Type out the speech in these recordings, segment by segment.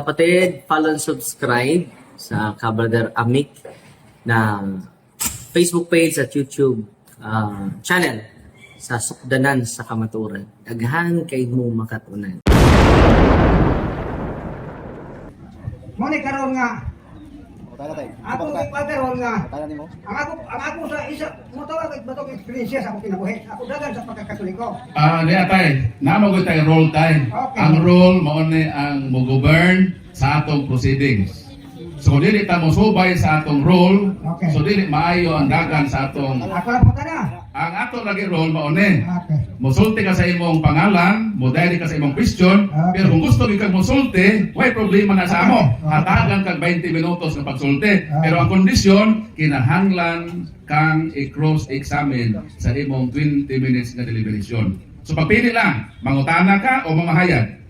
Kapatid, follow and subscribe sa Kabrother Amik na Facebook page at YouTube channel sa Sukdanan sa Kamaturan. Daghan kay mo makatunan. Mo ni karon nga Tayo tayo. ako karon nga Tayo nimo. ang ako sa isa mo tawag batong experience sa akong kinabuhi. Ako dagan sa pagkakatoliko. Ah, di atay, namo gud tay role tay. Okay. Ang role mao ni ang mo-govern sa atong proceedings. So kung dili ta mosubay sa atong role, Okay. so dili maayo ang dagan sa atong Ako lang po na. ang ato lagi role mao ni. Okay. Mosulti ka sa imong pangalan, mo-direct ka sa imong question, Okay. pero kung gusto gyud kag mosulti, way problema na sa amo. Okay. Hatagan kag 20 minutos nga pagsulti. Okay. Pero ang kondisyon, kinahanglan kang i-cross-examine sa imong 20 minutes nga deliberation. So pagpili lang, mangutana ka o mamahayag.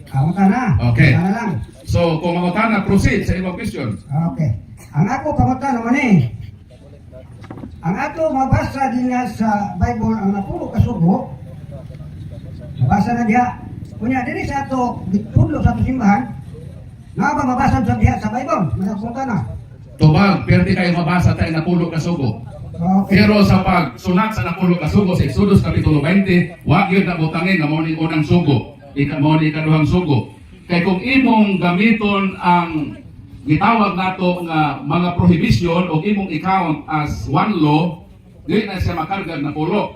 Ako ta na. Okay. Tana lang. So kung mangutana, proceed sa imong question. Okay. Ang ako pangutan naman eh. Ang ato mabasa din nga sa Bible ang napulo ka sugo. Mabasa na diha. Kunya diri sa ato gitudlo sa ato simbahan. Nga ba mabasa sa diha sa Bible? Mga na. Tubag, pwede kayo mabasa tayo napulo ka sugo. Okay. Pero sa pagsunat sa napulo ka sugo sa Exodus kapitulo 20, wa gyud na butangin nga mao ni unang sugo, ika mao ni ikaduhang sugo. Kay kung imong gamiton ang gitawag nato nga mga prohibition o imong i-count as one law, dili na siya makargag na pulo.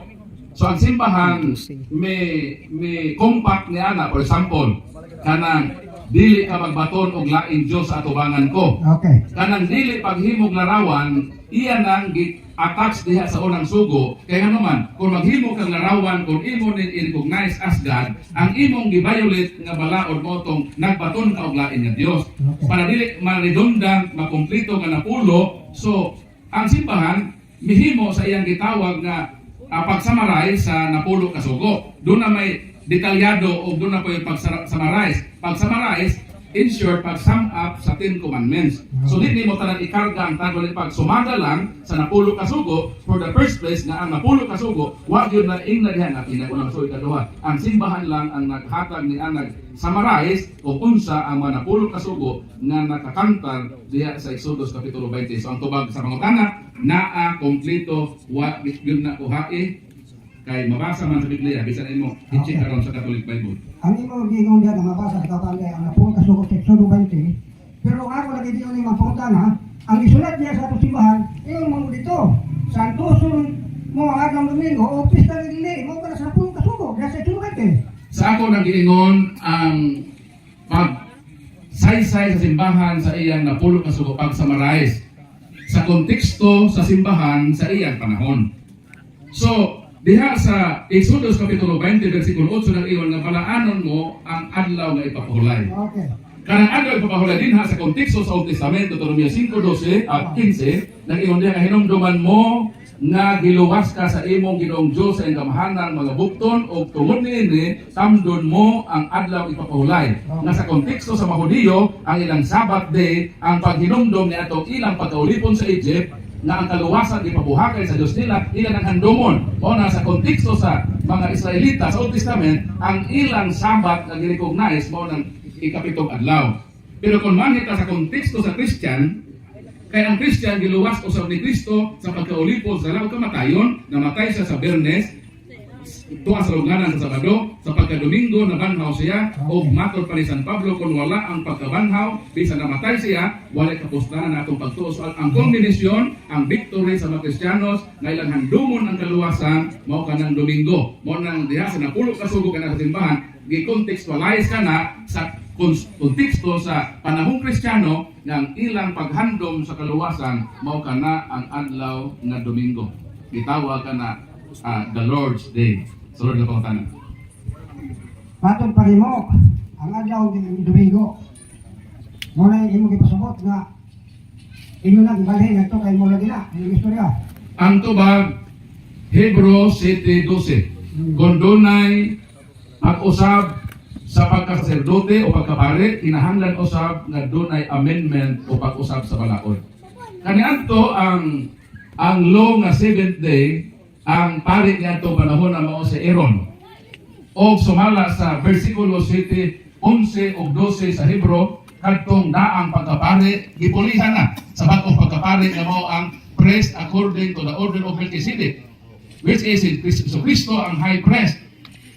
So ang simbahan may compact ni ana, for example, kanang dili ka magbaton og lain Dios sa atubangan ko. Okay. Kanang dili paghimog larawan, iya nang gi-attach diha sa unang sugo. Kaya nga naman, kung maghimo kang larawan, kung imo nin i-recognize as God, ang imong gi-violate nga balaod mo tong nagbaton ka og lain nga Dios. Para dili ma-redundant, makumplito nga napulo, so ang simbahan mihimo sa iyang gitawag nga pag-summarize sa napulo ka sugo. Doon na may detalyado o doon na po yung pag-summarize. Pag-summarize, in short, pag-sum up sa Ten Commandments. So, di mo tanan ikarga ang tago ni pag sumaga lang sa napulo ka sugo, for the first place nga ang napulo ka sugo, wa gyud na ingna diha nga pinaunang sugo ikaduha. Ang simbahan lang ang naghatag ni ang nag-summarize kung unsa ang mga napulo ka sugo nga nakakantar diha sa Exodus kapitulo 20. So, ang tubag sa pangutana, naa kompleto, wa gyud na kuhae kay mabasa man sa Biblia bisan imo i-check aron sa Catholic Bible. Ang imo giingon diha nga mabasa sa kapal ang napulo ka sugo sa Exodo 20. Pero ang ako lagi diyon ni pangutana, ang isulat niya sa atong simbahan, ingon mo dito. Santoson mo ang adlaw Domingo o pista ni dili mo kana sa napulo ka sugo diha sa Exodo 20. Sa ako nang giingon ang pag saysay sa simbahan sa iyang napulo ka sugo, pag summarize sa konteksto sa simbahan sa iyang panahon. So, diha sa Exodus kapitulo 20 versikulo 8 nang ingon nga balaanon mo ang adlaw nga ipapahulay. Okay. Kanang adlaw ipapahulay dinha sa konteksto sa Old Testament, Deuteronomio 5:12 at 15, nang ingon diha nga hinumduman mo nga giluwas ka sa imong Ginoong Dios sa iyang kamahanan mga bukton ug tungod niini tamdon mo ang adlaw ipapahulay. Nga sa konteksto sa mga Hudiyo, ang ilang Sabbath day ang paghinumdom ni atong ilang pagkaulipon sa Egypt na ang kaluwasan ipabuhakay sa Dios nila, ilan ang handomon. O na sa konteksto sa mga Israelita sa Old Testament, ang ilang Sabbath na gi-recognize mao nang ikapitong adlaw. Pero kung manhita sa konteksto sa Christian, kay ang Christian giluwas usab ni Kristo sa pagkaulipon sa law kamatayon, namatay siya sa Bernes, tuwa sa lugnanan sa Sabado, sa pagkadomingo nabanhaw siya, o matod pa ni San Pablo, kung wala ang pagkabanhaw, bisan namatay siya, wala kapuslanan na atong pagtuo. So, ang culmination, ang victory sa mga Kristiyanos, nga ilang handumon ang kaluwasan, mao kanang Domingo. Mao nang diha sa napulo ka sugo kana sa simbahan, gi-contextualize ka na sa konteksto sa panahong Kristiyano nga ang ilang paghandom sa kaluwasan mao kana ang adlaw nga Domingo. Gitawag ka na the Lord's Day. Sa Lord nga pangutana. Matod pa nimo ang adlaw ng Domingo. Mo na imo gipasabot nga inyo na gibalhin ngadto kay mo lagi na ang istorya. Ang tubag, Hebrew 7:12. Kung dunay pag-usab sa pagkasaserdote o pagkapare, kinahanglan usab nga dunay amendment o pag-usab sa balaod. Kaniadto ang law nga seventh day, ang pari niadtong panahon na mao si Aaron. O sumala sa versikulo 7, 11 ug 12 sa Hebrew, Kadtong daang pagkapari, gipulihan na sa bag-ong pagkapari nga mao ang priest according to the order of Melchizedek, which is in Kristo, Kristo ang high priest.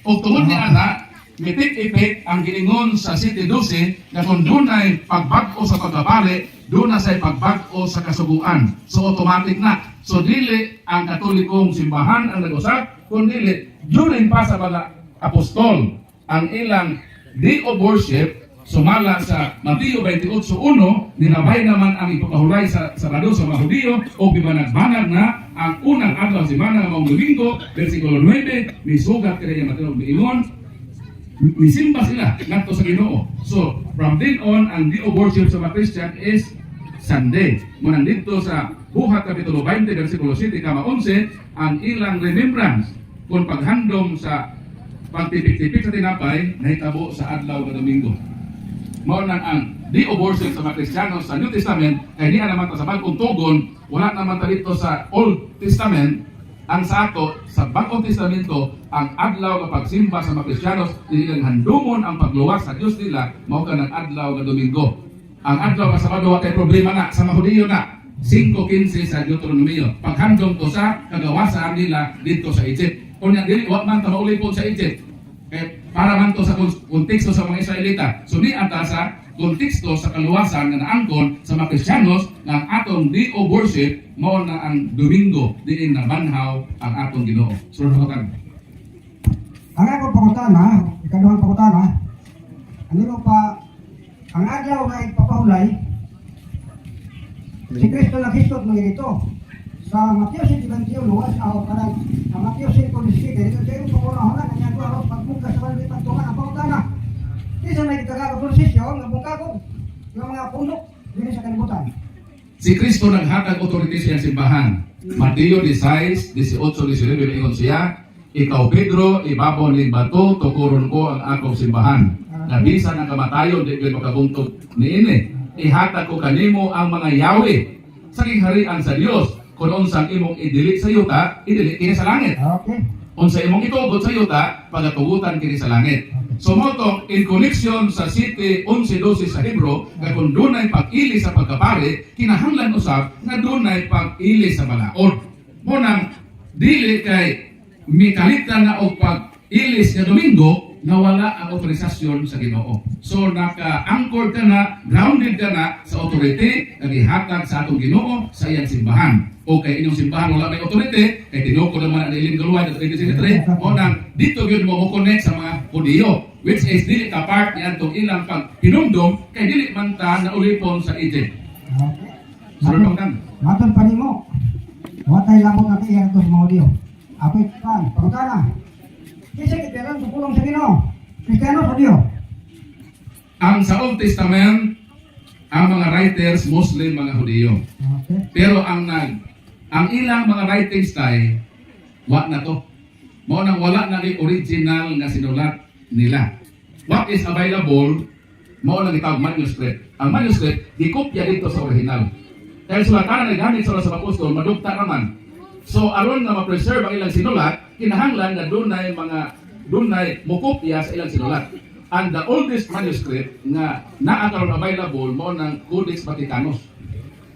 O tungod ni ana, mitik effect ang giingon sa 7:12 nga kung dunay pagbag-o sa pagkapari, duna say pagbag-o sa kasuguan. So automatic na. So dili ang Katolikong simbahan ang nag-usab, kundi during pa sa mga apostol ang ilang day of worship sumala sa Mateo 28:1, ninabay naman ang ipapahulay sa Sabado sa mga Hudiyo o gibanag-banag na ang unang adlaw sa semana nga maong Domingo, versikulo 9, misugat kini nga Mateo, miingon misimba sila ngadto sa Ginoo. So, from then on, ang day of worship sa mga Christian is Sunday. Mao nang didto sa Buhat Kapitulo 20, versikulo 7, kama 11, ang ilang remembrance kung paghandom sa pagtipik-tipik sa tinapay, nahitabo sa adlaw nga Domingo. Mao nang ang day of worship sa mga Kristiyano sa New Testament, kay niya naman ta sa Bagong Tugon, wala naman ta dito sa Old Testament. Ang sa ato, sa Bagong Testamento, ang adlaw nga pagsimba sa mga Kristiyanos, ilang handumon ang pagluwas sa Dios nila, mao kanang adlaw nga Domingo. Ang adlaw nga Sabado, wa kay problema na, sa mga Hudiyo na. 5:15 sa Deuteronomio. Paghandom to sa kagawasan nila dito sa Egypt. Unya dili wa man ta maulipon sa Egypt. Kaya para man to sa konteksto sa mga Israelita. So ni ata sa konteksto sa kaluwasan nga naangkon sa mga Kristiyanos nga ang atong day of worship mao na ang Domingo diin nabanhaw ang atong Ginoo. Sir Hotan. Ang akong pangutana, ikaduhang pangutana, ano pa, ang adlaw nga ipapahulay, si Kristo naghisgot mga dito. Sa Mateo 7:21, aw kanang ang Mateo 5:17, dito sa iyong pangunahon na niya aros pagbuka sa balibid pagtungan ang pangutana. Kinsa may gitagakog prosesyon nga bungkagog ng mga puno dinhi sa kalibutan? Si Kristo naghatag authority sa iyang simbahan. Mateo 16, 18, 19, ingon siya, "Ikaw Pedro, ibabaw ning bato, tukuron ko ang akong simbahan. Na bisan ang kamatayon, di gyud makabungtog niini. Ihatag ko kanimo ang mga yawi sa gingharian sa Dios. Kung unsang imong idili sa yuta, idili kini sa langit. Unsa imong itugot sa yuta, pagatugutan kini sa langit." So mao tong in connection sa 7:11-12 sa Hebro, nga kung dunay pag-ili sa pagkapari, kinahanglan usab nga dunay pag-ili sa balaod. Mao nang dili kay mikalitan na og pag-ilis nga Domingo nga wala ang otorisasyon sa Ginoo. So naka-anchor ka na, grounded ka na sa authority nga gihatag sa atong Ginoo sa iyang simbahan. O kay inyong simbahan wala may authority, kay tinukod naman ang iling galuay at 1863, mao nang dito gyud mo mo-connect sa mga Hudiyo, which is dili ka part ni atong ilang paghinumdom kay dili man ta naulipon sa Egypt. Sir Pangtan. Matod pa nimo. Wa tay lamot na kay ato sa mga Hudiyo. Ako pan, pangutana. Kinsa gitirahan sa pulong sa Ginoo? Kristiyano o Hudiyo? Ang sa Old Testament, ang mga writers Muslim, mga Hudiyo. Pero ang ilang mga writings tay wa na to. Mao nang wala na ni original nga sinulat nila. What is available mao nang gitawag manuscript. Ang manuscript gikopya dito sa original. Dahil sulatan na gamit sa apostol, madugta naman. So aron nga ma-preserve ang ilang sinulat, kinahanglan nga dunay mga dunay mokopya sa ilang sinulat. And the oldest manuscript nga naa karon available mao nang Codex Vaticanus,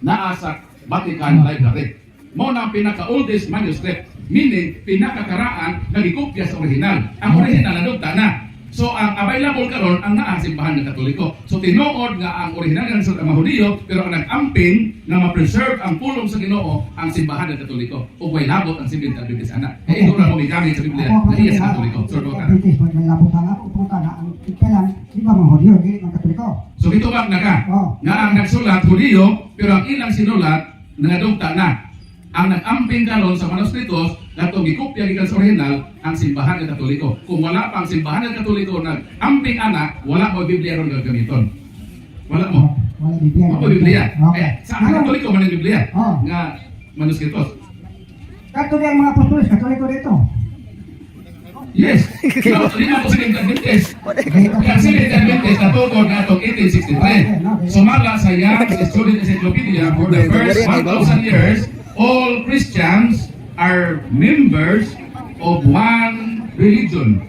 naa sa Vatican Library. Mao na ang pinaka-oldest manuscript, meaning pinakakaraan nga gikopya sa original. Ang original nadugta na. So ang available karon ang naa sa simbahan ng Katoliko. So tinuod nga ang original nga sa mga Hudiyo, pero ang nag-amping nga ma-preserve ang pulong sa Ginoo ang simbahan ng Katoliko. Ug way labot ang Seventh Adventist ana. Kay ito ra mo migamit sa Biblia na iya sa Katoliko. Sir Dota. British, may labot ang ako pangutana. Ang kailan, di ba mga Hudiyo, dili mga Katoliko? So gitubag na ka nga ang nagsulat Hudiyo, pero ang ilang sinulat nangadugta na. Ang nag-amping karon sa manuscritos katong gikopya gikan sa original ang simbahan ng Katoliko. Kung wala pa ang simbahan ng Katoliko nag-amping ana, wala mo Biblia ron gagamiton. Wala mo. Wala Biblia. Wala mo Biblia. Okay. Eh, sa ang Katoliko man ang Biblia nga manuscritos. Kadto ang mga apostoles, Katoliko dito. Yes. No, di na ko Seventh Adventist. Ang Seventh Adventist natukod na atong 1863. Sumala sa Young's Student Encyclopedia, for the first 1,000 years, all Christians are members of one religion.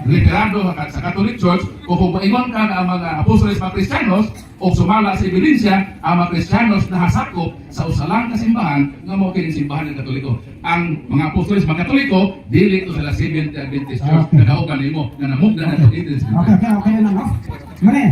Literado sa Catholic Church, kung maingon ka nga ang mga apostoles mga Kristiyanos o sumala sa ebidensya, ang mga Kristiyanos nahasakop sa usa lang ka simbahan nga mao kini simbahan ng Katoliko. Ang mga apostoles mga Katoliko, dili to sila Seventh Adventist Church. Nagaugan nimo nga namugna na Okay na, no? Mane,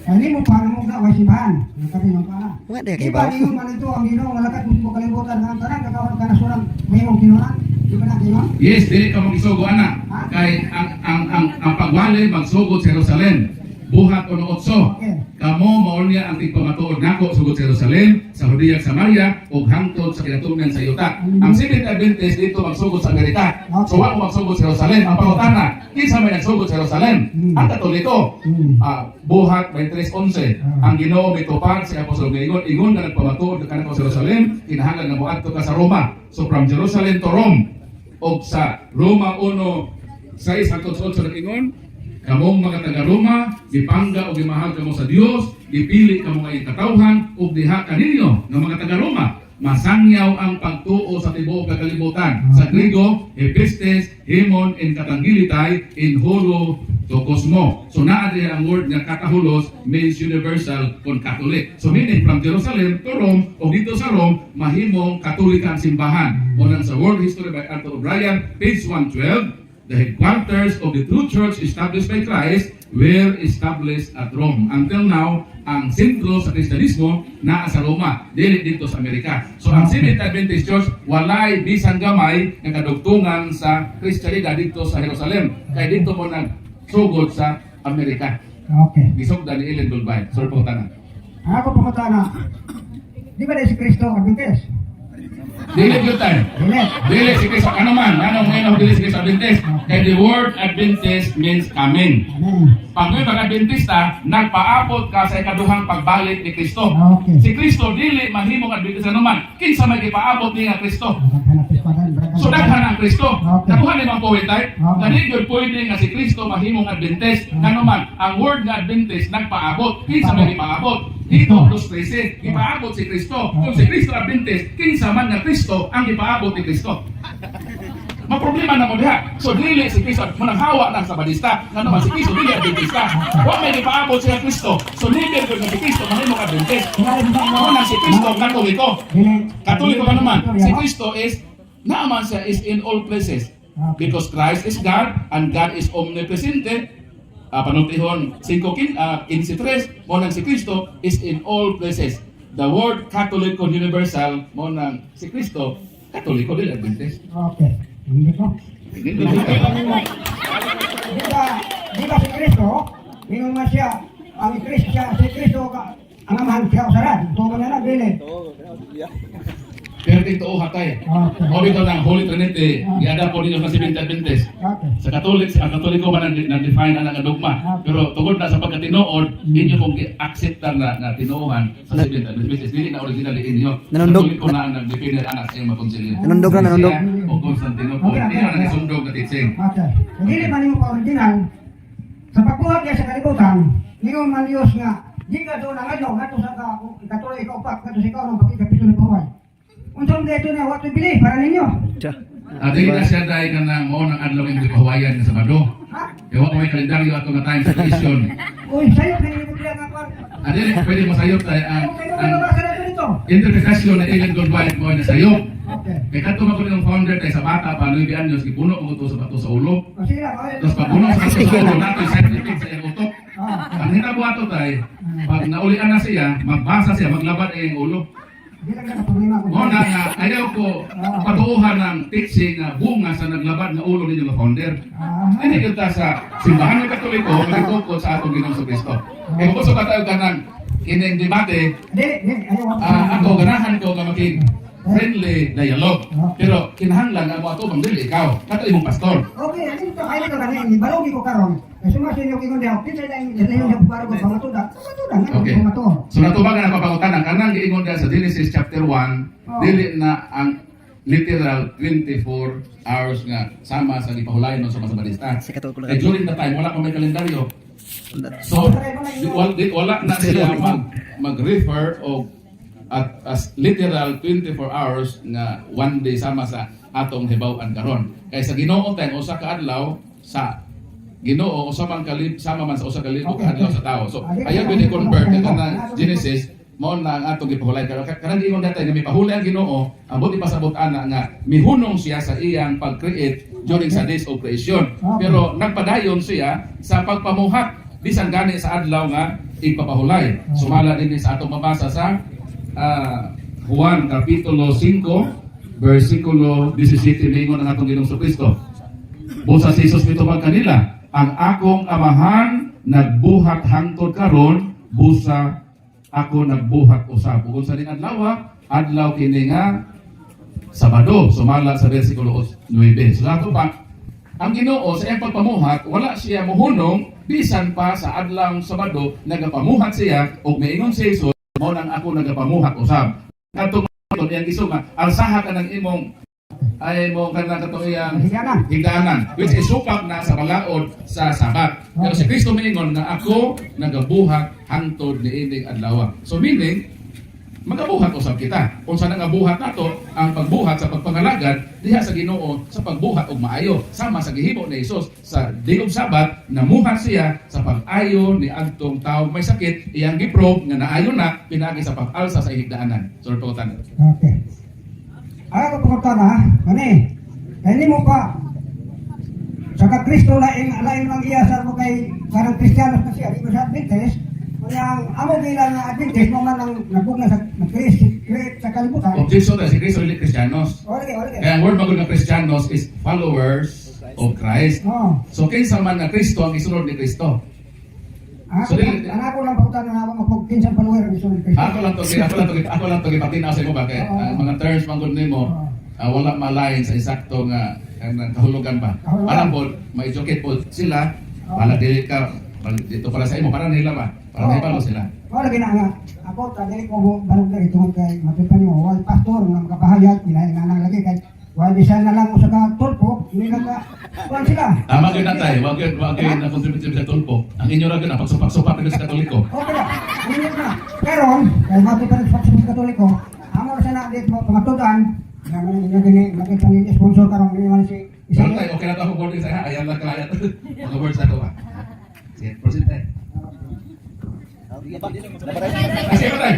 kaya mo pa namugna way simbahan. Ang kabi ng pana. Wa di Di kay ba baw. ningon man ito ang Ginoo nga lakat mo kalibutan nga ang tanan kagawan kanasuran mahimong tinuran? Di ba na Ginoo? Yes, dili ka magisugo ana. Kay ang pagwali magsugod sa Jerusalem. Buhat 1:8. Kamo mao niya ang tigpamatuod nako sugod sa Jerusalem, sa Judea ug Samaria ug hangtod sa kinatumnan sa yuta. Ang Seventh Adventist dito magsugod sa Amerika. So wa mo magsugod sa Jerusalem. Ang pangutana, kinsa may nagsugod sa Jerusalem? Ang Katoliko. Buhat 23:11. Ang Ginoo mitupad sa apostol nga ingon, ingon nga nagpamatuod ka kanako sa Jerusalem, kinahanglan nga moadto ka sa Roma. So from Jerusalem to Rome, og sa Roma 1:6 hangtod sa 8 nag-ingon, kamong mga taga Roma, gipangga o gimahal kamo sa Dios, gipili kamo nga iyang katawhan ug diha kaninyo nga mga taga Roma masangyaw ang pagtuo sa tibuok nga kalibutan. Sa Griego, epistes, hemon, en katanggilitay, in holo to cosmo. So naa diha ang word nga katahulos means universal kon Catholic. So meaning from Jerusalem to Rome o dito sa Rome mahimong Katolika ang simbahan. O nang sa World History by Arthur O'Brien, page 112, the headquarters of the true church established by Christ were established at Rome. Until now, ang sentro sa Kristyanismo naa sa Roma, dili dito sa Amerika. So ang Seventh Adventist Church walay bisan gamay nga kadugtungan sa Kristiyanidad dito sa Jerusalem. Kay dito mo nagsugod sa Amerika. Gisugdan ni Ellen Goldwhite. Sir po tanan. Ang ako pangutana, di ba dahil si Kristo Adventist? Dili gyud tayo. Dili. Dili si Kristo ano man, ano mo yun dili si Kristo Adventist? Kay the word Adventist means coming. Amen. Pag may mga Adventista, nagpaabot ka sa ikaduhang pagbalik ni Kristo. Si Kristo dili mahimong Adventista naman. Kinsa may gipaabot ni nga Kristo? So daghan ang Kristo. Nakuha ni mga poet type. Dali gyud pwede nga si Kristo mahimong Adventist. Ngano man, ang word nga Adventist nagpaabot. Kinsa may gipaabot? Dito, plus 13, gipaabot si Kristo. Kung si Kristo Adventist, kinsa man nga Kristo ang gipaabot ni Kristo? Maproblema na mo diha. So dili si Kristo mananghawa ng Sabadista. Ngano man si Kristo dili Adventista. Wa may gipaabot siya Kristo. So never gyud nga si Kristo mahimong Adventist. Mao na si Kristo Katoliko. Dili. Katoliko ka naman. Si Kristo is naaman siya is in all places. Because Christ is God and God is omnipresent. Panultihon 5 15:3 mo nang si Kristo is in all places. The word Catholic universal mo nang si Kristo Katoliko dili Adventist. Okay. Hindi ko. Di ba si Kristo, ingon man siya, ang Kristo siya, si Kristo ka, ang amahan siya usaran. Tumo na lang, dili. Pero totoo hatay. O dito ng Holy Trinity, giada po ninyo sa Seventh Adventist. Sa Catholics, ang Katoliko man ang nag-define ang dogma. Pero tungod na sa pagkatinuod, inyo kong gi-accept na na tinuohan sa Seventh Adventist. Dili na original inyo. Nanundog. Katoliko na ang nag-define anak sa iyong makonsilyo. Nanundog na, nanundog. O Constantinople. Inyo na nisundog na teaching. Okay. Kung dili man nimo pa-original, sa pagbuhat niya sa kalibutan, ningon man Diyos nga, di ka doon ang adlaw, ngadto sa ka, ikatuloy, ikaupat, ngadto sa ikaw, nung ikapito na buhay. Unsa man dito na, what to believe, para ninyo. Tsa. Dili na siya dahil ka na mao ng adlaw yung gipahuwayan nga Sabado. Ha? Kaya wa ko may kalendaryo ato nga time sa creation. Uy, sayo, kanina ko nga kwan. Dili pwede mo sayop tayo ang, Kayo ang mabasa na ito dito. interpretasyon na Ellen Goldwhite mo na sayop. Okay. Kay kadto man ko ng founder kay sa bata pa 9 anyos gipuno mo to sa bato sa ulo. O sige lang, okay. Tapos pag puno sa bato sa ulo nato scientific sa iyang utok. Ang hitabo ato tay, pag naulian na siya, magbasa siya, maglabad ang iyang ulo. Di lang ka problema ko. Mo na nga ayaw ko patuuhan ng teaching nga bunga sa naglabad nga ulo ninyo nga founder. Hindi kita sa simbahan ng Katoliko magtukod sa atong Ginoong Kristo. Kay kung gusto ka tayo kanang kining debate, Dili, dili, ayaw. Ako ganahan ko nga maging friendly dialogue. Pero kinahanglan nga mo ato bang dili ikaw, kato imong pastor. Okay, ano ito, kaya ko kanin, balugi ko karon. Kay sumasa inyo kingon diha, kinsa na yung yung para ko pamatuda. Pamatuda, nga Okay. pamatuod. So natubagan ang papangutana kanang giingon diha sa Genesis chapter 1, dili na ang literal 24 hours nga sama sa gipahulayon sa mga Sabadista. Sa Katoliko Kay during the time wala pa may kalendaryo. So wala na sila mag-refer o at as literal 24 hours nga one day sama sa atong hibaw-an karon. Kay sa Ginoo time usa ka adlaw sa Ginoo usa man kalib sama man sa 1,000 ka adlaw sa tao. So Ah, ayaw gyud i-convert kay kanang Genesis mao na ang atong gipahulay karon. Kanang giingon natay nga mipahulay ang Ginoo, ang buot ipasabot ana nga mihunong siya sa iyang pag-create during sa days of creation. Pero nagpadayon siya sa pagpamuhat bisan gani sa adlaw nga ipapahulay. Sumala din sa atong mabasa sa Juan Kapitulo 5 versikulo 17, miingon ang atong Ginoong Kristo. Busa si Jesus mitubag kanila, "Ang akong Amahan nagbuhat hangtod karon, busa ako nagbuhat usab." Ug unsa ning adlaw? Adlaw kini nga Sabado, sumala sa versikulo 9. So ato pa, ang Ginoo sa iyang pagpamuhat, wala siya muhunong bisan pa sa adlaw Sabado, nagapamuhat siya ug miingon si Jesus, "Mao nang ako nagapamuhat usab." Kadtong iyang gisunga, alsaha ka ng imong ay mo kanang katong iyang Higdanan. Higdanan, which is supak na sa balaod sa Sabat. Pero si Kristo miingon nga ako nagabuhat hangtod niining adlaw. So meaning, magabuhat usab kita. Kung sa nga buhat nato, ang pagbuhat sa pagpangalagad diha sa Ginoo sa pagbuhat og maayo sama sa gihimo ni Jesus sa day of Sabat, namuhat siya sa pag-ayo ni adtong tawo may sakit, iyang giprove nga naayo na pinaagi sa pag-alsa sa higdaanan. So pangutan. Okay. Ay, ako pangutana, mani. Kay nimo pa sa ka Kristo lain lain lang iya sa mo kay parang Kristiyano kasi di ba sa Adventist? Kaya ang amo bilang nga Adventist mo man ang nagugna sa nag-create create sa kalibutan. Objection tayo, si Kristo dili Kristiyanos. O lagi, o lagi. Kaya ang word magud nga Kristiyanos is followers of Christ. Oh. So kinsa man nga Kristo ang isunod ni Kristo? Ang So, ako, ang ako lang pangutana na ako mapagkinsang follower ang isunod ni Kristo. Ako lang to gipatinaw sa imo ba kay ang mga terms man gud nimo wala malain sa eksakto nga ang kahulugan ba. Kahulugan. Para po ma-educate po sila para dili ka dito para sa imo para nila ba? Para Oo. naibalo sila. O lagi na nga. Ako ta dili ko mo barog diri tungod kay matupan nimo wal pastor nga makapahayag kinahanglan lagi kay wal bisan na lang usa ka tulpo hindi na ka kuan sila. Tama gyud na tayo, wag gyud na contribute sa tulpo. Ang inyo ra gyud na pagsupak-supak gyud sa Katoliko. Okay na. Hindi na. Pero, kay matupan sa sa Katoliko, amo ra sana dito pamatudan na man inyo gini makita ni sponsor karon ni man si Pero tayo, okay na to ako boarding sa ayan lang kaya mga words na to ba. Sige, proceed tayo. Sige ba tayo?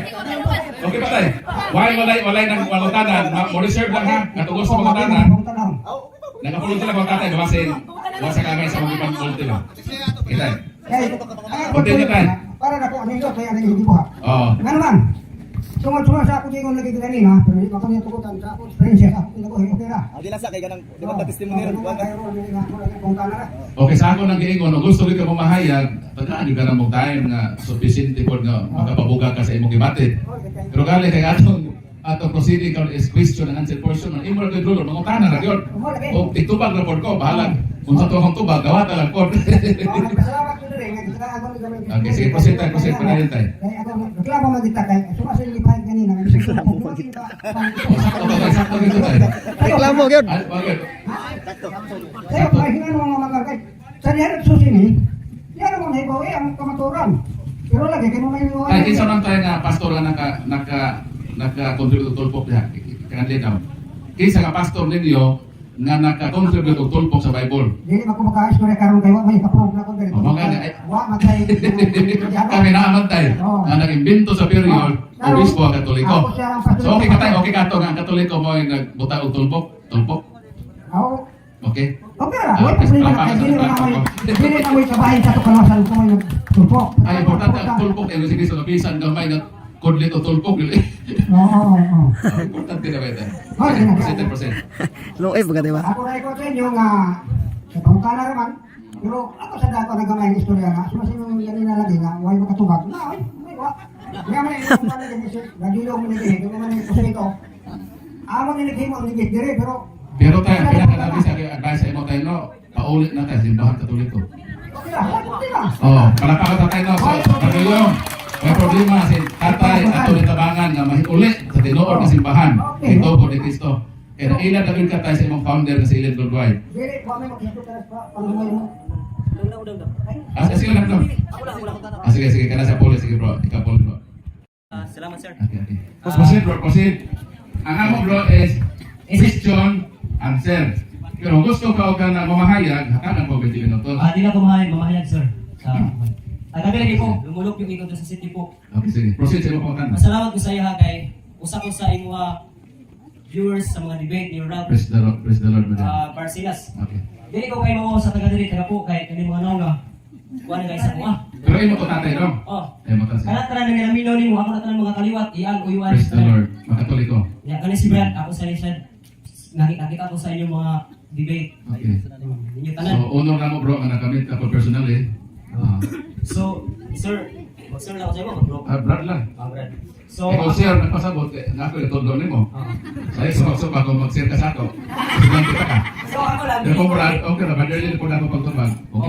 Okay ba tayo? Why walay nang pangutana? Mo reserve lang ha. Katugos sa pangutana. Nakapulong sila mga tatay, basin. Wasa kamay sa mga ibang ba? Kita. Kay Continue tayo. para na ko ano ito kaya nang hindi buha. Oo. Nga naman, tungod sa ako dingon lagi kanina, pero di pa ko niya tugutan sa ako experience sa ako kinabuhi, okay ra. Di lang sa kay ganang di ba testimony ron? Oh, kay ron, dili nga ako lang pangutana ra. Okay, sa ako nang giingon, kung gusto gyud ka mamahayag, tagaan gyud ka na mong time nga sufficient pod nga makapabuga ka sa imong gibatid. Pero gali kay atong proceeding karon is question and answer portion man imo ra gyud rule, mangutana ra gyud. O titubag ra pod ko, bahalag unsa to akong tubag, gawata lang pod. Oh, nagpasalamat ko diri nga gitagaan ko ni kami. Okay, sige, proceed tayo, proceed, padayon tayo. Kay ako reklamo man kita kay sumasa yung lipahin kanina. Reklamo man kita. O, sakto to, sakto gyud to tayo. Reklamo gyud. Ay, bakit? Kaya kay nga mga mga kay sa diha susi ni, diha mo na eh, ang kamaturan. Pero lagi kay mo may Ay, kinsa man tayo nga pastor nga naka contribute og tulpok diha? Kanang daw. Kinsa nga pastor ninyo nga naka-contribute og tulpok sa Bible? Dili man ko maka-istorya karon kay wa may kaprove na ko diri. Oh, mga ni- ay- Wa man kay Kami naaman tayo nga nag-imbento sa period, obispo ang Katoliko. Ako siya ang pastor. So okay ka tayo, okay ka to nga ang Katoliko mo yung nagbuta og tulpok, tulpok. Ako Okay? Okay ra, Ah, wala problema palakpakan kay sa dili na palakpak may ko. dili na may kabahin sa tukalasan ko may nagtulpok. Ay, importante ang tulpok eh. Sige, sa bisan gamay nga kudlit o tulpok. Dili. Oo. Ah, importante na ba ito? Oh, sige na. Proceed, proceed. Luoy ba ba? Ako na ikaw sa inyo nga sa pangutana raman, pero ako sa dako na gamay ang istorya nga, sumasin mo yung ganina lagi nga, huwag makatubag. Na, ay, may wa. Nga man yung mga naging nagilong mo naging, yung mga naging kusito. Amo ni mo ang naging dire, pero Pero tayo, pinakalabi sa aking advice sa imo tayo, no? Paulit na tayo, simbahan Katoliko. Okay lang, okay lang. Oh, palakpakan sa tayo, no? So, Pagulong, may problema si tatay at tuloy tabangan nga mahiuli sa tinuod na simbahan. Ito po ni Kristo. Kaya naila na ka tayo sa imong founder na si Ellen Worldwide. Dili, wa may makita ka sa pangumay mo. Ah, sige lang, bro. Ah, sige, sige, kana sa Paul. Sige, bro. Ikaw, Paul, bro. Ah, salamat, sir. Okay. Proceed, bro, proceed. Ang amo, bro, is question, answer. Pero kung gusto ka o ka na mamahayag, hatagan ko 20 minutos. Ah, di na ko mahayag, sir. Sa Ay, kami lagi po, lumulok yung ikot sa city po. Okay, sige. Proceed sa imong pangutana. Masalamat ko sa iya ha, kay usa ko sa imuha viewers sa mga debate ni Rob Praise the Lord, praise the Lord, madam. Barcenas. Okay. Dili ko kay mo sa taga diri taga po kay kani mga naong kuan na sa kuha. Pero imo to tatay, no? Oh. Imo to. Sige. Kana tanan nga naminaw nimo ako na tanan mga kaliwat iyang uyuan. Praise the Lord. Makatoliko. Ya kani si Brad ako sa siya nakita ko sa inyong mga debate. Okay. Ninyo So, tanan. honor na mo bro, nga nakamit ako personally. Ah, So, sir, sir lang ako sa imo bro. Brad lang. Ah, Brad. So, Ikaw sir, nagpasabot, eh, na ako itundo nimo. Ah. Sa iyo, so ako mag-share ka sa ako. Silang kita ka. So ako lang. Pero kung Brad, okay na, brother po na ako pagtubag. Kung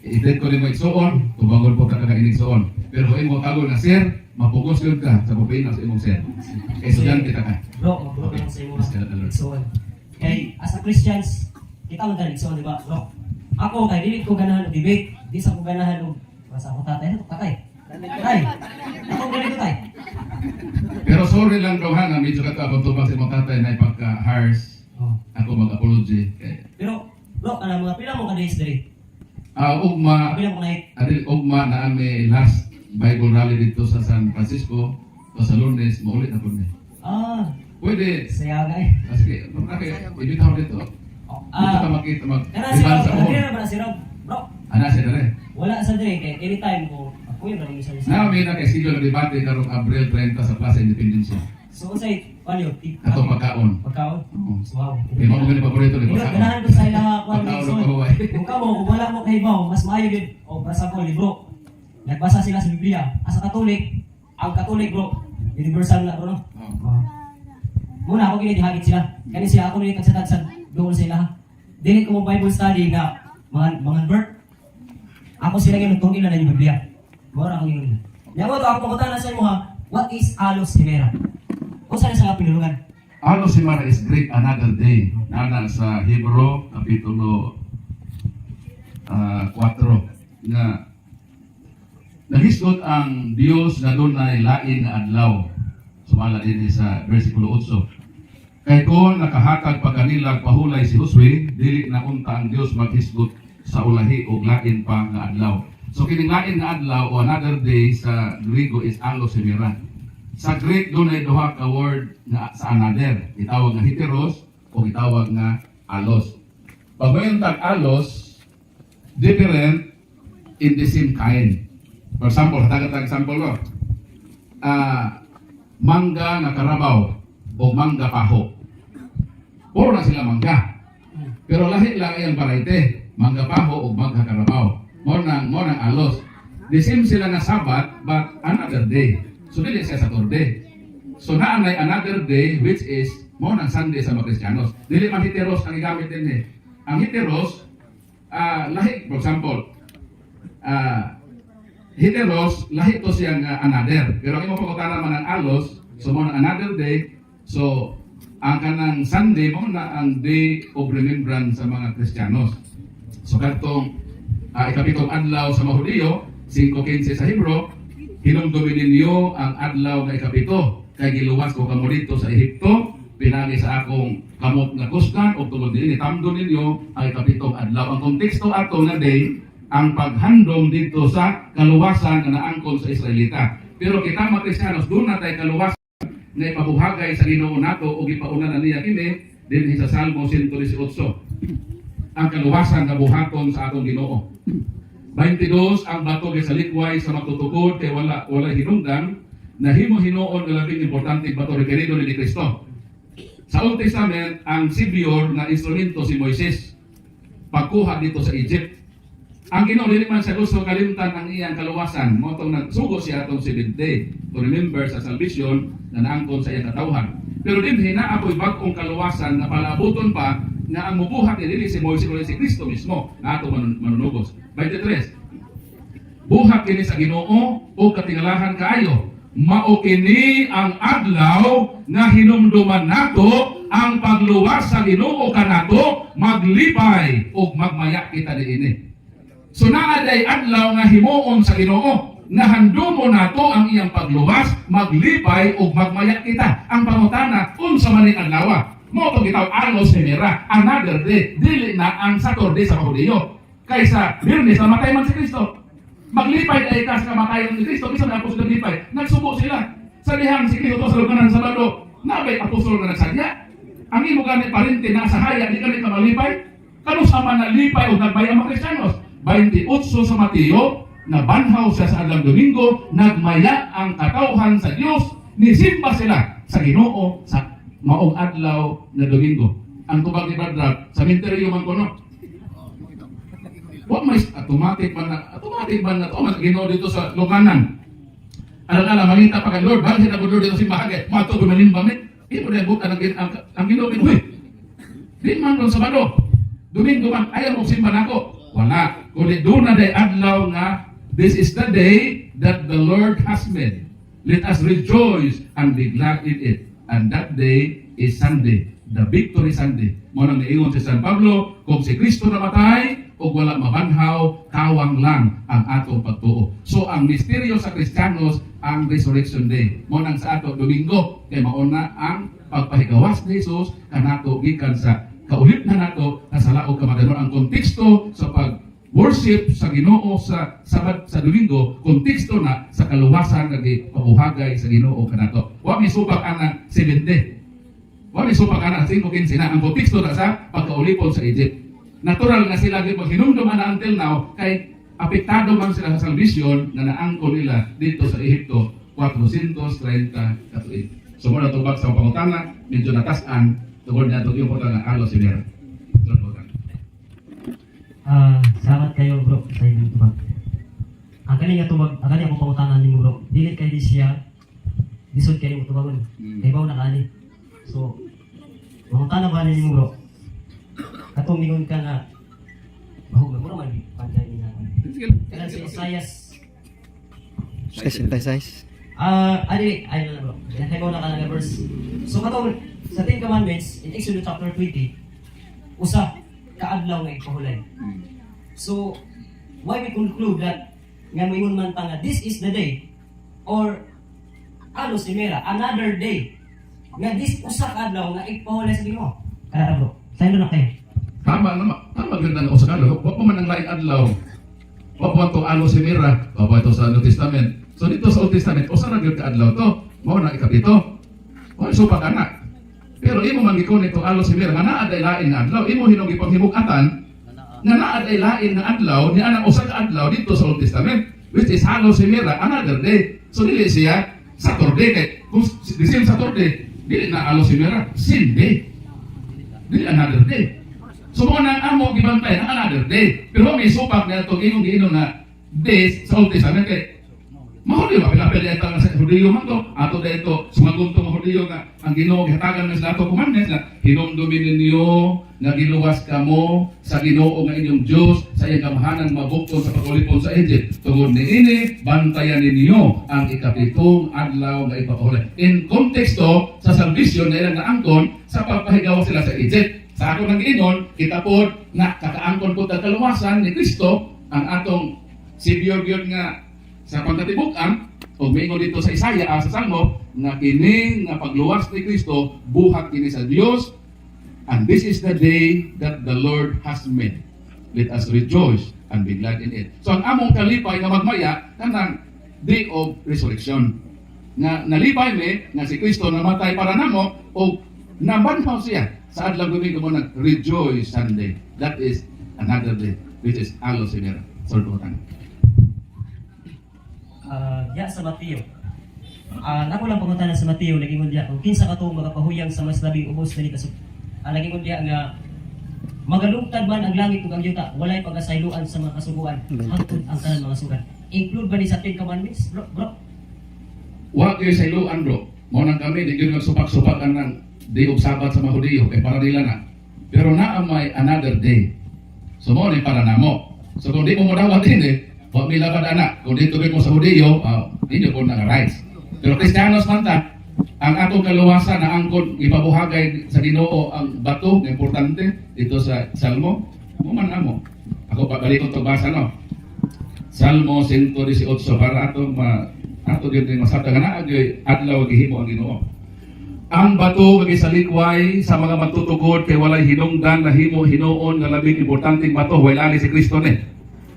i-date ko nimo igsuon, tubangon po ka ka inigsuon. Pero kung imo tagol na sir, mapugos yun ka sa pupina sa imong sir. Kay estudyante ta ka. Bro, bro lang sa imo. Praise the Lord. So, kay as a Christians, kita man dali so, di ba? Bro. Ako kay dili ko ganahan og debate, di sa ko ganahan og basta ako tatay, ano tatay? Tay. Ako ganito tay. Pero sorry lang bro ha, nga medyo ka to tubag sa imong tatay na ipagka-harsh. Oh. Ako mag-apology. Kay, Pero bro, ana mga pila mo ka days diri? ugma, Pila mo night? Adil ugma na ami last Bible rally dito sa San Francisco o sa Lunes, maulit na po ni. Ah, Pwede. saya gay. Sige, okay, ibitaw dito. Oh, Dito ka makita mag Kana si riban Rob, sa diri uhon. na ba na si Rob? Bro, Ana siya dere. wala sa diri kay anytime ko ako yung running sa Na may na kay schedule ng debate karong Abril 30 sa Plaza Independencia. So unsay ano Atong pagkaon. Pagkaon? Oo. Wow. Kay mao gani paborito ni Pero pagkaon. ganahan ko sa ila kuan Pagkaon so, og pahuway. kung kamo kung wala mo kay mas maayo gyud o basa ko libro. Nagbasa sila sa Biblia. As a Katolik, ang Katolik bro, universal na bro no. Oo. Oh. Muna ako gini gihagit sila. Kani sila ako nini tagsa-tagsa doon sa ila. Dili ko mo Bible study nga mga mga birth. Ako sila gyud nagtungil na yung Biblia. Mora ako gyud. Nya mo to ako pangutana sa imo ha, what is alos himera? Unsa na sa nga pinulungan? Alos Himara is great another day. Nana sa Hebrew kapitulo 4 nga nahisgot ang Dios nga dunay lain nga adlaw. Sumala din sa versikulo 8. Kay kon nakahatag pa kanila pahulay si Josue, dili na unta ang Dios maghisgot sa ulahi og lain pa nga adlaw. So kining lain nga adlaw o another day sa Griego is alos himera. Sa Greek dunay duha ka word na sa another, gitawag nga heteros o gitawag nga alos. Pag mayon tag alos, different in the same kind. For example, hatagan tag example ko. Mangga nga karabaw o mangga paho. Puro na sila mangga. Pero lahi lang iyang variety. Mangga paho o mangga karabaw. Mo nang alos. The same sila nga Sabat but another day. So dili siya Saturday. So naa nay another day which is mo nang Sunday sa mga Kristiyanos. Dili man heteros ang gigamit din eh. Ang heteros lahi, for example, heteros lahi to siyang another. Pero ang imong pangutana man ang alos, so mo na another day. So ang kanang Sunday mo na ang day of remembrance sa mga Kristiyanos. So kadtong ikapitong adlaw sa mga Hudiyo, 5:15 sa Hebrew, hinumdumin ninyo ang adlaw nga ikapito kay giluwas ko kamo dito sa Ehipto pinagi sa akong kamot nga kusgan ug tungod dinhi tamdo ninyo ang ikapitong adlaw. Ang konteksto ato nga day ang paghandom dito sa kaluwasan nga naangkon sa Israelita. Pero kita mga Kristiyanos, doon na tayo kaluwasan na ipabuhagay sa Ginoo nato o gipauna na niya kini dinhi sa Salmo 118. Ang kaluwasan nga buhaton sa atong Ginoo. 22 ang bato kay sa likway sa magtutukod kay wala hinungdan nahimo hinuon nga labing importante bato rekerido ni Kristo. Sa Old Testament, ang savior na instrumento si Moises pagkuha dito sa Egypt. Ang Ginoo dili man sa gusto kalimtan ang iyang kaluwasan, mao tong nagsugo siya atong seventh day to remember sa salvation na naangkon sa iyang katawhan. Pero dinhi naa po'y bag-ong kaluwasan na palaabuton pa nga ang mubuhat ni dili si Moises kundi si Kristo mismo na ato manunugos. 23. Buhat kini sa Ginoo o katingalahan kaayo. Mao kini ang adlaw nga hinumduman nato ang pagluwas sa Ginoo kanato, maglipay ug magmaya kita niini. So naa day adlaw nga himuon sa Ginoo nga handumo nato ang iyang pagluwas, maglipay ug magmaya kita. Ang pangutana, unsa man ning adlaw? Mao to gitawag alos hemera, another day, dili na ang Saturday sa mga Hudiyo. Kaysa Biyernes namatay man si Kristo. Maglipay ay ka sa kamatayan ni Kristo, bisan ang apostol naglipay, nagsubo sila. Sa dihang si Kristo sa lugaran sa Sabado, nabay apostol nga nagsadya. Ang imo gani parente na sa haya, di gani ka malipay. Kano sa man nalipay o nagmaya ang mga Kristiyanos? 28 sa Mateo, nabanhaw siya sa adlaw Domingo, nagmaya ang katawhan sa Dios, nisimba sila sa Ginoo sa maong adlaw na Domingo. Ang tubag ni Brad Rab, sa minteryo man kono. Wa may automatic man na to man Ginoo dito sa Luganan. Alang-alang, mangita pa kay Lord, balhin na Lord dito sa simbahan kay mato gumalimba mi. Imo na bukan ang Ginoo, huy. Di man ron Sabado. Domingo man ayaw mo simba nako. Wala. Kundi doon na day adlaw nga this is the day that the Lord has made. Let us rejoice and be glad in it. And that day is Sunday, the Victory Sunday. Mao nang niingon si San Pablo, kung si Kristo namatay o wala mabanhaw, kawang lang ang atong pagtuo. So ang misteryo sa Kristiyanos ang Resurrection Day. Mao nang sa ato Domingo kay mauna ang pagpahigawas ni Jesus kanato gikan sa kaulip na nato sa laog kamatayon. Ang konteksto sa pag worship sa Ginoo sa Sabat sa Domingo, konteksto na sa kaluwasan nga gipabuhagay sa Ginoo kanato. Wa mi supak ana 70. Wa mi supak ana 5:15 na ang konteksto na sa pagkaulipon sa Egypt. Natural nga sila gyud maghinumdum ana until now kay apektado man sila sa salvation na naangkon nila dito sa Ehipto 430 ka tuig. So mo na tubag sa pangutana, medyo natas-an tungod na yung nga alos si. Ah, salamat kayo, bro, sa inyong tubag. Ang kani nga tubag, ang kani akong pangutanan nimo, bro. Dili kay di siya lisod kay nimo tubagon. Kay bawo na kaani. So, mangutana ba nimo, bro? Katong mingon ka nga bahug mo man pantay ni na. Kanang si Isaias. Synthesize. Ah, ani ay na, bro. Kay bawo na ka nga verse. So katong sa Ten Commandments in Exodus chapter 20, usa kaadlaw nga ipahulay. So, why we conclude that nga moingon man ta nga this is the day or alos mera another day nga this usa ka adlaw nga ipahulay sa Ginoo. Kaya, bro, sa na kayo. Tama naman, tama ganda nga usa ka adlaw. Wa pa man ang laing adlaw. Wa pa man to alos si Mira, wa pa ito sa New Testament. So dito sa Old Testament, usa ra gyud ka adlaw to. Mao na ikapito. Wa supak ana. Pero imo man gikon ito alos si Mira nga naa day lain nga adlaw. Imo hinong gipanghimuk-atan nga naa day lain nga adlaw ni anang usa ka adlaw dito sa Old Testament, which is halos si Mira, another day. So dili siya Saturday kay kung the same Saturday dili na alos si Mira, same day. Dili another day. So mo na ang amo gibantay ang another day. Pero may supak na itong imong giinom na days sa Old Testament kay Mahuli ba pila ito nga sa Hudiyo man to ato dito sumagum to mga Hudiyo nga ang Ginoo gihatagan na sila ato commandments na hinumdumin ninyo nga giluwas kamo sa Ginoo nga inyong Dios sa iyang kamahanan mabukton sa pagulipon sa Egypt. Tungod niini, bantayan ninyo ang ikapitong adlaw nga ipapahulay. In konteksto sa salvation na ilang naangkon sa pagpahigaw sila sa Egypt. Sa ako nang giingon, kita po na kakaangkon po ta kaluwasan ni Kristo ang atong Savior gyud nga sa pagkatibuk-an o miingon dito sa Isaiah, sa Salmo nga kini nga pagluwas ni Kristo buhat kini sa Dios, and this is the day that the Lord has made. Let us rejoice and be glad in it. So ang among kalipay nga magmaya kanang day of resurrection nga nalipay mi nga si Kristo namatay para namo o nabanhaw siya sa adlaw Domingo mo nag Rejoice Sunday. That is another day, which is alos simera. So. Ah, diya sa Mateo. Ah, nako lang pangutana sa Mateo, nagingon diya kung kinsa kato makapahuyang sa mas labing ubos na ni kasug. Ah, nagingon diya nga magalungtad man ang langit ug ang yuta, walay pagkasayloan sa mga kasuguan hangtod ang tanan mga sugan. Include ba ni sa Ten Commandments, bro? Bro? Wa kayo sa iluan, bro. Mao nang kami di gyud magsupak-supak ang day of Sabbath sa mga Hudiyo kay para nila na. Pero naa may another day. So mao ni para namo. So kung di mo modawat din eh, wa mi labad ana. Kung dito mo sa Hudiyo, inyo po nga rights. Pero Kristiyanos man ta, ang atong kaluwasan na angkon ipabuhagay sa Ginoo ang bato nga importante dito sa Salmo, mo man amo. Ako pabalikon to basa no. Salmo 118 para ato ma ato gyud ni masabtan nga naa gyud adlaw gihimo ang Ginoo. Ang bato nga gisalikway sa mga magtutugod kay walay hinungdan, nahimo hinuon nga labing importanteng bato, way ali si Kristo ni.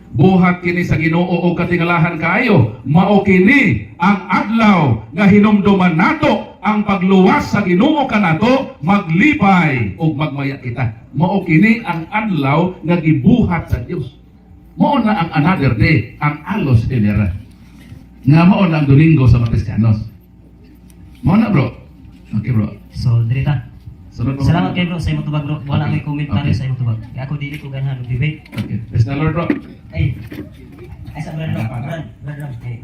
Buhat kini sa Ginoo og katingalahan kaayo. Mao kini ang adlaw nga hinumduman nato ang pagluwas sa Ginoo kanato, maglipay ug magmaya kita. Mao kini ang adlaw nga gibuhat sa Dios. Mao na ang another day, ang alos enera. Nga mao na ang Domingo sa mga Kristiyanos. Mao na, bro. Okay, bro. So, diri ta. Sunod pa. Salamat kay bro sa imong tubag, bro. Wala ko'y komentaryo sa imong tubag. Kaya ako dili ko ganahan og debate. Okay. Praise the Lord, bro. Ay. Ay sa brand, bro. Brand, brand lang. Okay.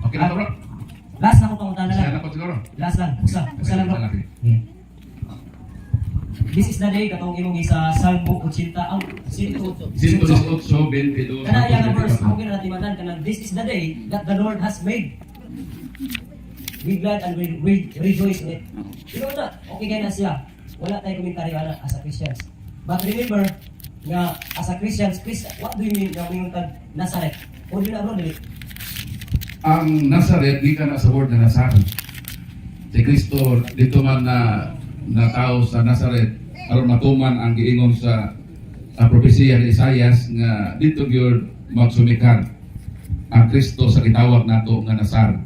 Okay na to, bro. Last na ko pangutana Siya lang. na ko siguro. Last lang. Usa, usa lang, bro. Okay. Yeah. This is the day katong imong isa Salmo 80 ang 118. 118, 22. Kana iya nga verse ako gina natimanan kanang "This is the day that the Lord has made. Be glad and we rejoice in it." Pero na, okay kay na siya. Wala tayo komentaryo ana as a Christians. But remember nga as a Christians, Chris, what do you mean nga moingon tag Nazareth? O di na, bro, dili? Ang Nazareth, gikan na sa word na Nazar. Si Kristo dito man na natao sa Nazareth aron matuman ang giingon sa propesiya ni Isaias nga dito gyud magsumikar ang Kristo sa gitawag nato nga Nazar.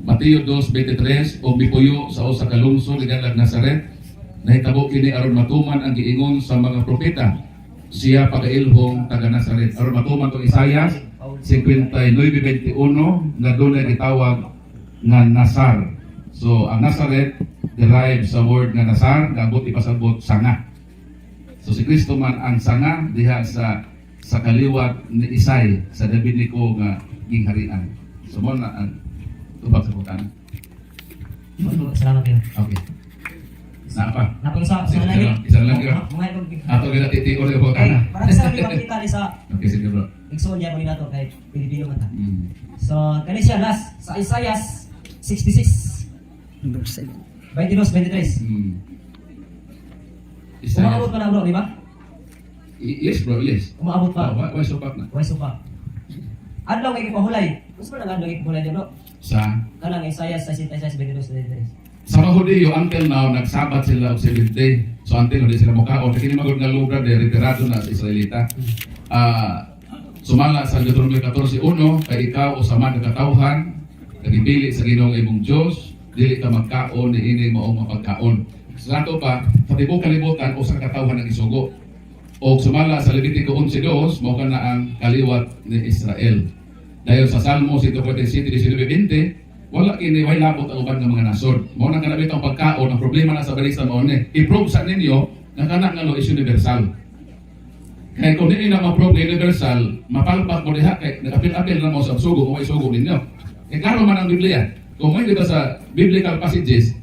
Mateo 2:23, "O mipuyo sa usa ka lungsod giganlag Nazaret. Nahitabo kini aron matuman ang giingon sa mga propeta, siya pagailhong taga Nazaret," aron matuman tong Isaias 59:21 nga dunay gitawag nga Nazar. So ang Nazaret derived sa word nga Nazar nga ambot ipasabot sanga. So si Kristo man ang sanga diha sa kaliwat ni Isay sa Davidiko nga gingharian. So mo na ang tubag sa putana. Salamat kayo. Okay. Naa pa. Napag-isa, Sige, isa lang. isa lang, yun. Mga ibang Ato gina titi or Kay, putana. parang sa amin makita ni sa Okay, sige, bro. igsoon niya ko ni nato kay Pilipino man ta. So, kani siya last sa Isaiah 66 Number 7. 22 23. Isaiah. Umaabot pa na, bro, di ba? Yes, bro, yes. Umaabot pa. Oh, why so pa na? Why so pa? Adlaw ngay gipahulay. Gusto mo lang adlaw ngay gipahulay, bro? Sa Kanang Isaiah 66 22 23. Sa mga Hudiyo, until now, nagsabat sila og seventh day. So until now, di sila mukaon. Kaya kini magod nga lugar, de retirado na sa Israelita. Sumala sa Deuteronomio 14:1, "Kay ikaw o sama nga katawhan, nagipili sa Ginoong imong Dios, dili ka magkaon niini maong mapagkaon." Sa ato pa, sa tibuok kalibutan, usa ka katawhan ang isugo. O sumala sa Levitico 11:2, mao kana ang kaliwat ni Israel. Dayon sa Salmo 147, 19, 20, wala kini way labot ang uban nga mga nasod. Mao na kana ang pagkaon, ang problema na sa balisa mao ni. I-prove sa ninyo nga kana nga law is universal. Kaya kung di na ma-prove na universal, mapalpak mo diha kay nagapil-apil na mo sa sugo kung may sugo ninyo. Kay klaro man ang Biblia. Kung may dito sa biblical passages,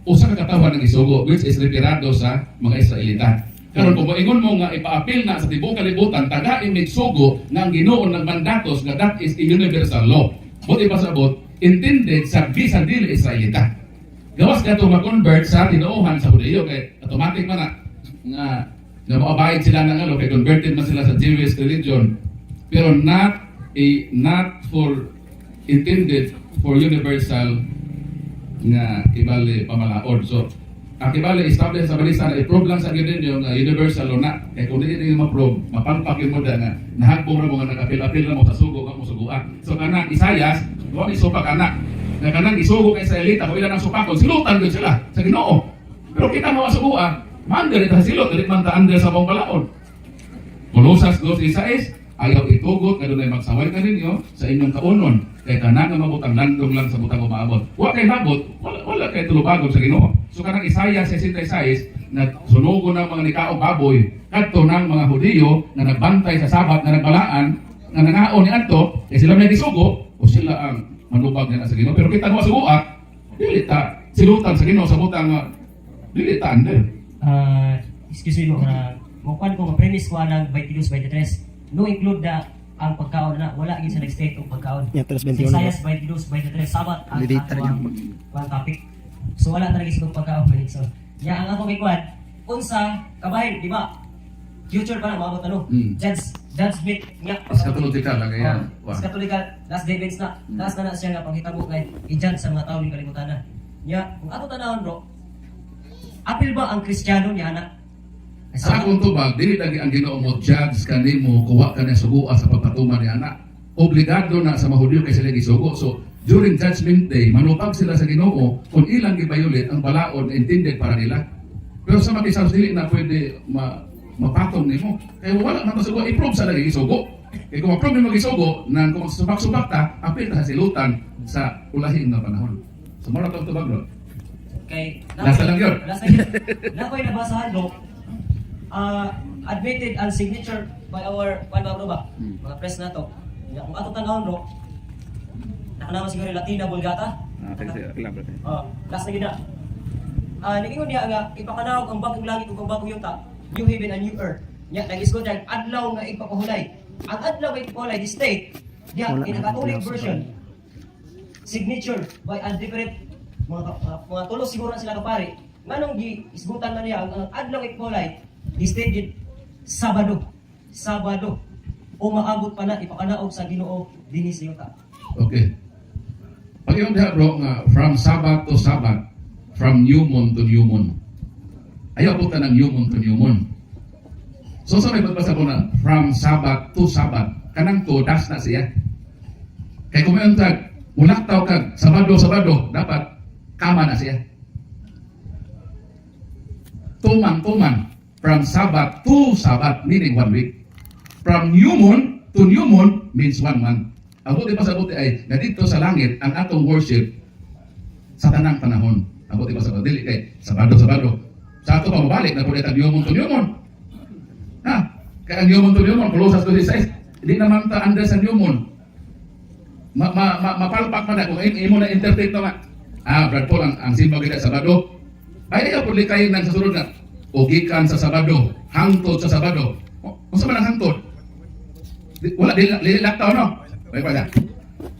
usa ka katawhan ang isugo, which is referado sa mga Israelita. Karon kung moingon mo nga ipaapil na sa tibuok kalibutan, taga imig sugo nga ang Ginoo nagmandatos nga that is a universal law. But ipasabot intended sa bisan dili Israelita. Gawas ka to ma-convert sa tinuohan sa Hudiyo kay automatic man na nga nga moabide sila ng ano kay converted man sila sa Jewish religion, pero not for intended for universal nga kibali pamalaod. So ang kibali establish sa balisa na i-prove lang sa gyud ninyo nga universal o na, kay kung dili ninyo ma-prove, mapalpak yun mo da nga nahagbong ra mo nga nag-apil-apil ra mo sa sugo nga mo sugoa. So kanang Isayas wa ni supak ana nga kanang isugo kay Israelita, kung ilan ang supakon, silutan gyud sila sa Ginoo. Pero kita mo sugoa man diri ta silot, dili man ta under sa mong balaod. Kolosas 2:16, "Ayaw itugot nga dunay magsaway kaninyo sa inyong kaunon, kay tanan nga mabutang landong lang sa butang umaabot." Wa kay labot, wala, wala kay tulubagon sa Ginoo. So kanang Isaiah 66 nagsunugo ng mga nikaong baboy kadto ng mga Hudiyo nga nagbantay sa Sabat, nga nagbalaan nga nangaon ni adto kay sila may gisugo o sila ang manubag nila sa Ginoo. Pero kita nga sugoa, dili ta silutan sa Ginoo sa butang nga dili ta under. Excuse me mo na mo kuan ko premise ko anang 22 23, no include na ang pagkaon na wala gyud sa nag-state og pagkaon. Yeah, 3:21. Sa Isaiah 22 23, Sabat ang Debate ato talaga. ang kuan topic. So wala talaga sa pagkaon man. So ya ang ako kay kuan unsa kabahin, di ba? Future pa na maabot ano? Judgment nga. Eschatological lang kaya. Oh, eschatological last day events na. Taas na na siya nga panghitabo kay i-judge sa mga tao ning kalibutan na. Nya, kung ato tanawon, bro, apil ba ang Kristiyano niya na? Sa akong tubag, dili lagi ang Ginoo mo judge kanimo kuha ka na sugoa sa pagpatuman ni ana. Obligado na sa mga Hudyo kay sila gisugo. So, during Judgment Day, manupag sila sa Ginoo kung ilang gibayulit ang balaod na intended para nila. Pero sa mga isang dili na pwede mapatong nimo. Kaya wala man to sugo, i-prove sa lagi gisugo. Kaya kung ma-prove nimo gisugo, nang kung subak-subak ta, apil ta sa silutan sa ulahing nga panahon. So, mao ra tong tubag, bro. Kay Last na lang yun. Last na yun. Nakoy nabasahan, bro. Admitted and signature by our kwan ba, bro ba? Mga press na to. Ya, kung ato tanawon, bro, nakanaman siguro yung Latina Vulgata. Oh, last na gina. Niingon niya nga ipakanawag ang bagong langit ug ang bagong yuta, new heaven and new earth. Nya nag-isgot niya ang adlaw nga ipakahulay. Ang adlaw nga ipakahulay, this date, niya Wala in a na Catholic adlaw sa version, signature by a different mga tulo siguro na sila kapare. Nganong gi isgutan man niya ang adlaw nga ipakahulay, this date gid Sabado. Sabado. O maabot pa na ipakanaog sa Ginoo dinhi sa yuta. Okay. Pag yung diha, bro, nga from Sabbath to Sabbath, from new moon to new moon. Ayaw po ta ng new moon to new moon. So sa may pagbasa ko na from Sabbath to Sabbath, kanang to, dash na siya. Kay kung mayon tag, mulaktaw kag, Sabado, Sabado, dapat kama na siya. Tuman, tuman, from Sabbath to Sabbath, meaning one week. From new moon to new moon means one month. Ang buti pa sa buti ay na dito sa langit ang atong worship sa tanang panahon. Ang buti pa sa buti dili kay Sabado, Sabado. Sa ato pa mabalik na pud new moon to new moon. Ha? Kaya ang new moon to new moon, Colossus 2:6, di naman ta under sa new moon. Ma, ma, ma, mapalpak man na kung imo na interpret na nga. Brad Paul, ang simba kita Sabado. Ay, ayaw pud kayo nang sa sunod na o gikan sa Sabado, hangtod sa Sabado. O, unsa man ang hangtod? Wala, di laktaw, no? May pala.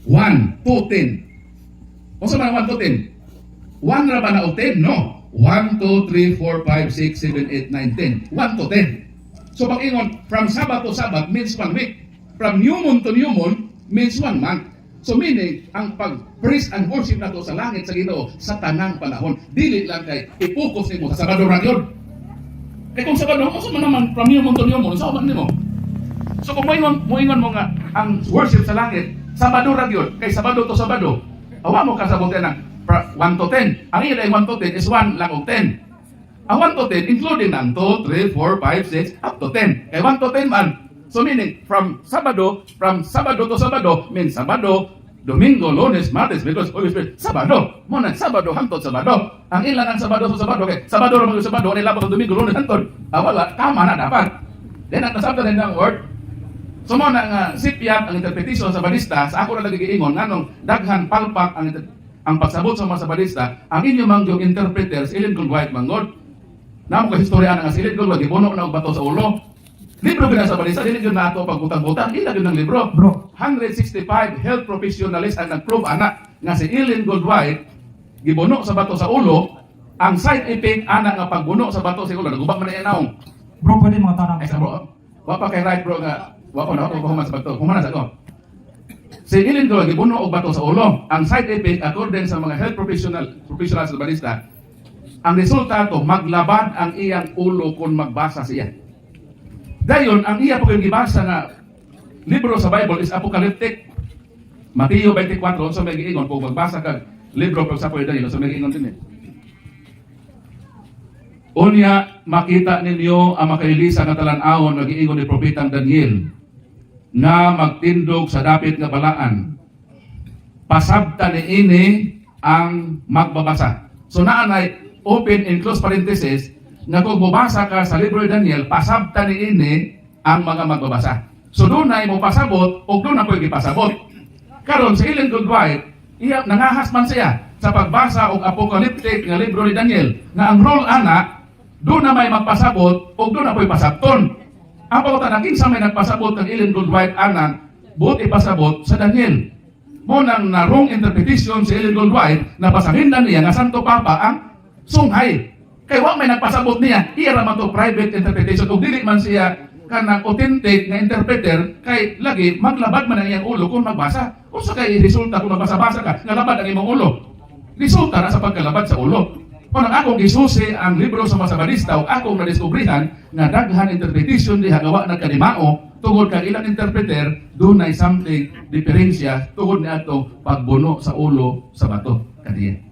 1, 2, 10. Unsa man ang 1, 2, 10? 1 ra ba na o 10? No. 1, 2, 3, 4, 5, 6, 7, 8, 9, 10. 1 to 10. So pag ingon, from Sabbath to Sabbath means one week. From new moon to new moon means one month. So meaning, ang pag-praise and worship nato sa langit sa Ginoo sa tanang panahon, dili lang kay i-focus nimo sa Sabado ra gyud. Kay kung Sabado, unsa man naman from new moon to new moon, sa man nimo? So kung moingon mo nga ang worship sa langit, Sabado ra gyud, kay Sabado to Sabado. Awa mo kasabot ng 1 to 10. Ang iya 1 to 10 is 1 lang og 10. Ang 1 to 10 including ang 2, 3, 4, 5, 6 up to 10. Kay 1 to 10 man. So meaning from Sabado to Sabado means Sabado, Domingo, Lunes, Martes, Miyerkules, Huwebes, Biyernes, Sabado. Mo na Sabado hangtod Sabado. Ang ilan ang Sabado sa Sabado kay Sabado ra man yung Sabado, ang labot ang Domingo, Lunes hangtod. Wala, tama na dapat. Then ang nasabtan din ng word. So mo na nga sipyat ang interpretation sa Sabadista, sa ako na lagi giingon nganong daghan palpak ang pagsabot sa mga Sabadista, ang inyo mang yung interpreters Ellen G. White mangod. Namo ka istorya nga si Ellen G. White gibuno na og bato sa ulo. Libro gyud na sa Sabadista, dili gyud nato pagbutang-butang, ila gyud ang libro. Bro. 165 health professionalists ang nag-prove ana nga si Ellen G. White gibuno sa bato sa ulo, ang side effect ana nga pagbuno sa bato sa ulo, naguba man na iya naong. Bro, pwede mga tanong. Ay, sa bro. Wa pa kay right, bro, nga wa ko na ako human sa bato. Human na sa ko. Si Ellen Gold gibuno og bato sa ulo. Ang side effect according sa mga health professionals sa balista, ang resulta to maglabad ang iyang ulo kung magbasa siya. Dayon ang iya po yung gibasa nga libro sa Bible is apocalyptic. Mateo 24 sa may giingon kung magbasa kag libro pag sa Daniel sa may giingon din eh. Unya makita ninyo ang makailisa nga talan-awon nga giingon ni propetang Daniel nga magtindog sa dapit nga balaan. Pasabta ni ini ang magbabasa. So naan ay open and close parenthesis nga kung bubasa ka sa libro ni Daniel, pasabta ni ini ang mga magbabasa. So doon ay mo pasabot o doon ako'y gipasabot. Karon si Ellen G. White, iya nangahas man siya sa pagbasa og apocalyptic nga libro ni Daniel nga ang role ana doon na may magpasabot o doon na po'y pasabton. Ang pangutana, kinsa may nagpasabot ng Ellen G. White ana buot ipasabot sa Daniel. Mo nang na wrong interpretation si Ellen G. White na pasahindan niya nga Santo Papa ang sunghay. Kay wa may nagpasabot niya, iya ra man to private interpretation ug dili man siya kanang authentic nga interpreter kay lagi maglabad man ang iyang ulo kung magbasa. Unsa kay resulta kung magbasa-basa ka, ngalabad ang imong ulo? Resulta na sa pagkalabad sa ulo. Kung ang akong gisusi ang libro sa mga Sabadista o akong nadiskubrihan nga daghan interpretation diha gawa na kadimao tungod kang ilang interpreter dunay something diferensya tungod ni atong pagbuno sa ulo sa bato kadiya.